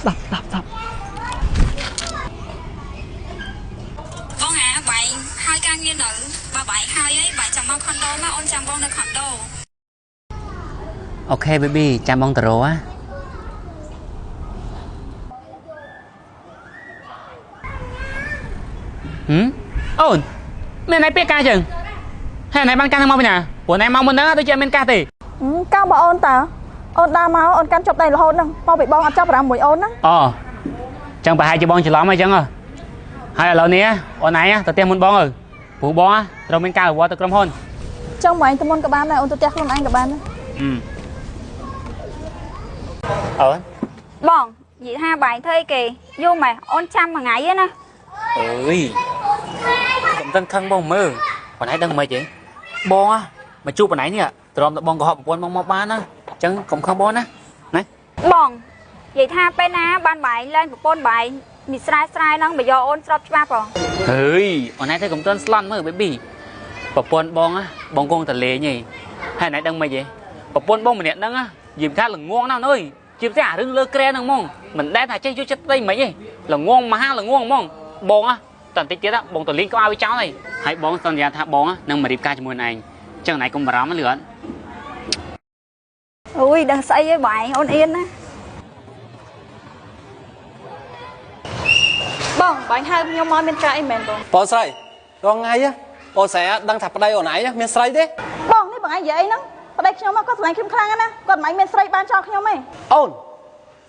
ស្ដាប់ស្ដាប់ស្ដាប់ បងអាបែងហើយការងារនៅបើបែងហើយអីបែងចាំមកខុនដូមកអូនចាំបងនៅខុនដូ អូខេ baby ចាំបងទៅរកណាហឹមអូនមានណៃពាក្យការចឹងហើយណៃបានការហ្នឹងមកវិញណាព្រោះណៃមកមុនហ្នឹងដូចជាអត់មានការទេ កៅបើអូនតើអូនដើរមកអូនកាន់ជប់ដៃរហូតហ្នឹងមកពីបងអត់ចាប់អារម្មណ៍មួយអូនហ្នឹង អូចឹងប្រហែលជាបងច្រឡំអីចឹងហ៎ហើយឥឡូវនេះអូនឯងទៅផ្ទះមុនបងអើព្រោះបងត្រូវមានការរវល់ទៅក្រុមហ៊ុន ចង់មកឯងទៅមុនក៏បានដែរអូនទៅផ្ទះខ្លួនឯងក៏បានដែរ អូន បងនិយាយថាបែងធ្វើអីគេយូរម៉េះអូនចាំមួយថ្ងៃឯណា អើយកុំតឹងខឹងបងមើលបងឯងដឹងមិនទេបងមកជួបបងឯងនេះទ្រាំតែបងកុហកប្រពន្ធបងមកបានណាអញ្ចឹងកុំខឹងបងណាណា បងនិយាយថាពេលណាបានបែងលែងប្រពន្ធបែងមីស្រែស្រែហ្នឹងមកយកអូនស្របច្បាប់ហ៎ ហើយអូនឯងទៅកុំទាន់ស្លន់មើល baby ប្រពន្ធបងបងគង់តែលេងឯងហើយណៃដឹងមិនទេប្រពន្ធបងម្នាក់ហ្នឹងនិយាយថាល្ងងណាស់អើយជាពិសេសអារឿងលើក្រែហ្នឹងហ្មងមិនដែលថាចេះយកចិត្តស្ដីមិនទេល្ងងមហាល្ងងហ្មងបងតែបន្តិចទៀតបងទៅលេងក្បាលវាចោលហើយហើយបងសន្យាថាបងនឹងមករៀបការជាមួយឯងចឹងណៃកុំបារម្ភលឿន អូយដឹងស្អីឯងបែងអូនអៀនណា បងបងហៅខ្ញុំមកមានការអីមែនបង បងស្រីរងថ្ងៃបងស្រីដឹងថាប្តីអូនឯងមានស្រីទេ បងនេះបងឯងនិយាយអីហ្នឹងប្តីខ្ញុំគាត់ស្រឡាញ់ខ្ញុំខ្លាំងណាស់គាត់មិនមានស្រីបានចោលខ្ញុំទេ អូន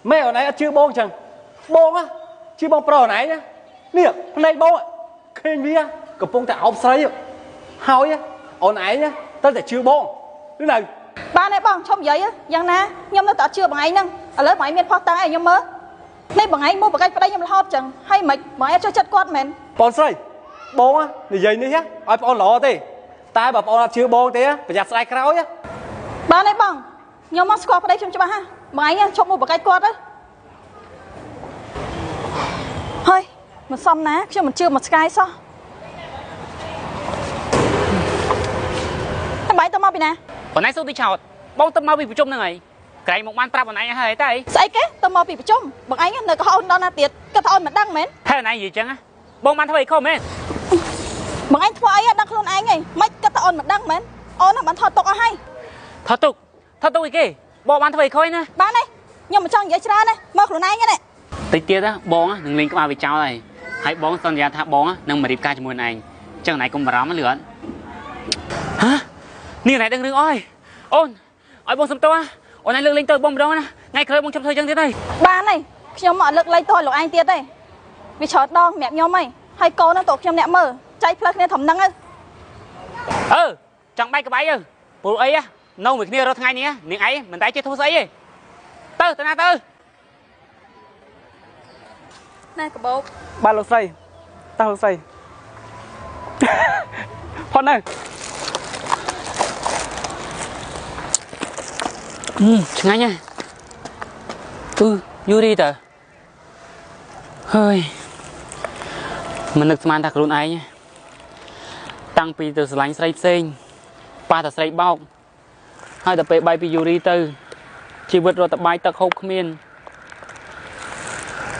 ម៉ែអូនឯងអត់ជឿបងចឹងបងជឿបងប្រុសអូនឯងនេះភ្នែកបងឃើញវាកំពុងតែអោបស្រីហើយអូនឯងត្រូវតែជឿបងឬនៅ បានទេបងឈប់និយាយយ៉ាងណាខ្ញុំនៅតែអត់ជឿបងឯងហ្នឹងឥឡូវបងឯងមានផុសតាំងអីខ្ញុំមើលនេះបងឯងមកបកាច់ប្តីខ្ញុំរហូតចឹងហើយមិនបងឯងអត់ចូលចិត្តគាត់មែន បងស្រីបងនិយាយនេះឲ្យបងល្អទេតែបើបងអត់ជឿបងទេប្រយ័ត្នស្ដាយក្រោយ បានទេបងខ្ញុំមកស្គាល់ប្តីខ្ញុំច្បាស់ហ่ะបងឯងឈប់មកបកាច់គាត់ទៅហើយមិនសមណាខ្ញុំមិនជឿមកឆ្កែសោះតែបងទៅមកពីណា បងឯងសូទីឆោតបងទៅមកពីប្រជុំហ្នឹងហើយក្រែងមកបានប្រាប់បងឯងហើយតែ ស្អីគេទៅមកពីប្រជុំបងឯងនៅកុហកអូនដល់ណាទៀតគាត់ថាអូនមិនដឹងមែន ហើយអូនឯងនិយាយចឹងបងបានធ្វើអីខុសមែន បងឯងធ្វើអីដឹងខ្លួនឯងហីមិនគាត់ថាអូនមិនដឹងមែនអូនបានថតទុកអស់ហើយ ថតទុកថតទុកអីគេបងបានធ្វើអីខុសណា បានទេខ្ញុំមិនចង់និយាយច្រើនទេមកខ្លួនឯងទេ តិចទៀតបងនឹងលេងក្បាលវាចោលហើយហើយបងសន្យាថាបងនឹងមករៀបការជាមួយឯងចឹងឯងកុំបារម្ភលឿនហ៎នេះឯងដឹងរឿងអស់ហើយអូនឲ្យបងសុំទោសអូនឯងលើកលែងទៅបងម្ដងណាថ្ងៃក្រោយបងឈប់ធ្វើចឹងទៀតហើយ បានហើយខ្ញុំមកលើកលែងទោសលោកឯងទៀតទេវាច្រើនដងសម្រាប់ខ្ញុំហើយហើយកូនហ្នឹងតើខ្ញុំអ្នកមើលចែកផ្លូវគ្នាត្រឹមហ្នឹងទៅ អឺចង់បែកក្បែកទៅព្រោះអីនៅមួយគ្នារាល់ថ្ងៃនេះនាងឯងមិនតែចេះធ្វើស្អីទេទៅទៅណាទៅ ណែកបោក បាទលោកស្រីតើលោកស្រីផុតនៅ ឆ្ងាញ់ហ៎អឺយូរីតើហើយមិននឹកស្មានថាខ្លួនឯងតាំងពីទៅស្រឡាញ់ស្រីផ្សេងប៉ះតែស្រីបោកហើយដល់ពេលបាយពីយូរីទៅជីវិតរត់តែបាយទឹកហូបគ្មាន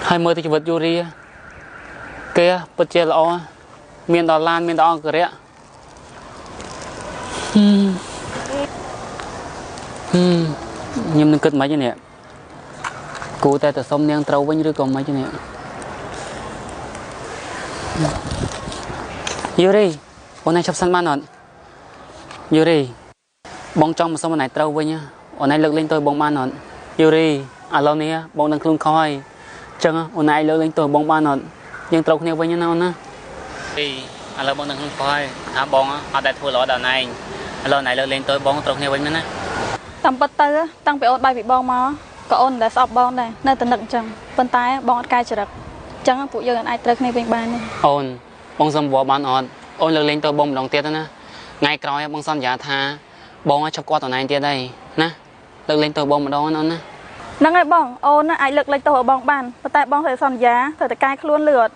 ហើយមើលទៅជីវិតយូរីគេពិតជាល្អមានដល់ឡានមានដល់អង្គរៈខ្ញុំនឹងគិតមិនទេនេះគួរតែទៅសុំនាងត្រូវវិញឬក៏មិនទេនេះយូរីអូនឯងឈប់សិនបានអត់យូរីបងចង់មកសុំអូនឯងត្រូវវិញអូនឯងលើកលែងទោសបងបានអត់យូរីឥឡូវនេះបងនឹងខ្លួនខុសហើយចឹងអូនឯងលើកលែងទោសបងបានអត់យើងត្រូវគ្នាវិញណាអូនណាអីឥឡូវបងនឹងខ្លួនខុសហើយថាបងអត់ដែលធ្វើល្អដល់អូនឯងឥឡូវអូនឯងលើកលែងទោសបងត្រូវគ្នាវិញមែនណា តាមពិតទៅតាំងពីអូនបាយពីបងមកក៏អូនដែលស្អប់បងដែរនៅតែនឹកអញ្ចឹងប៉ុន្តែបងអត់កែចរិតអញ្ចឹងពួកយើងអាចត្រូវគ្នាវិញបានទេ អូនបងសុំវល់បានអត់អូនលើកលែងទោសបងម្ដងទៀតណាថ្ងៃក្រោយបងសន្យាថាបងឲ្យឈប់គាត់អូនឯងទៀតហើយណាលើកលែងទោសបងម្ដងណាអូនណា ហ្នឹងហើយបងអូនអាចលើកលែងទោសឲ្យបងបានប៉ុន្តែបងត្រូវសន្យាត្រូវតែកែខ្លួនលឿន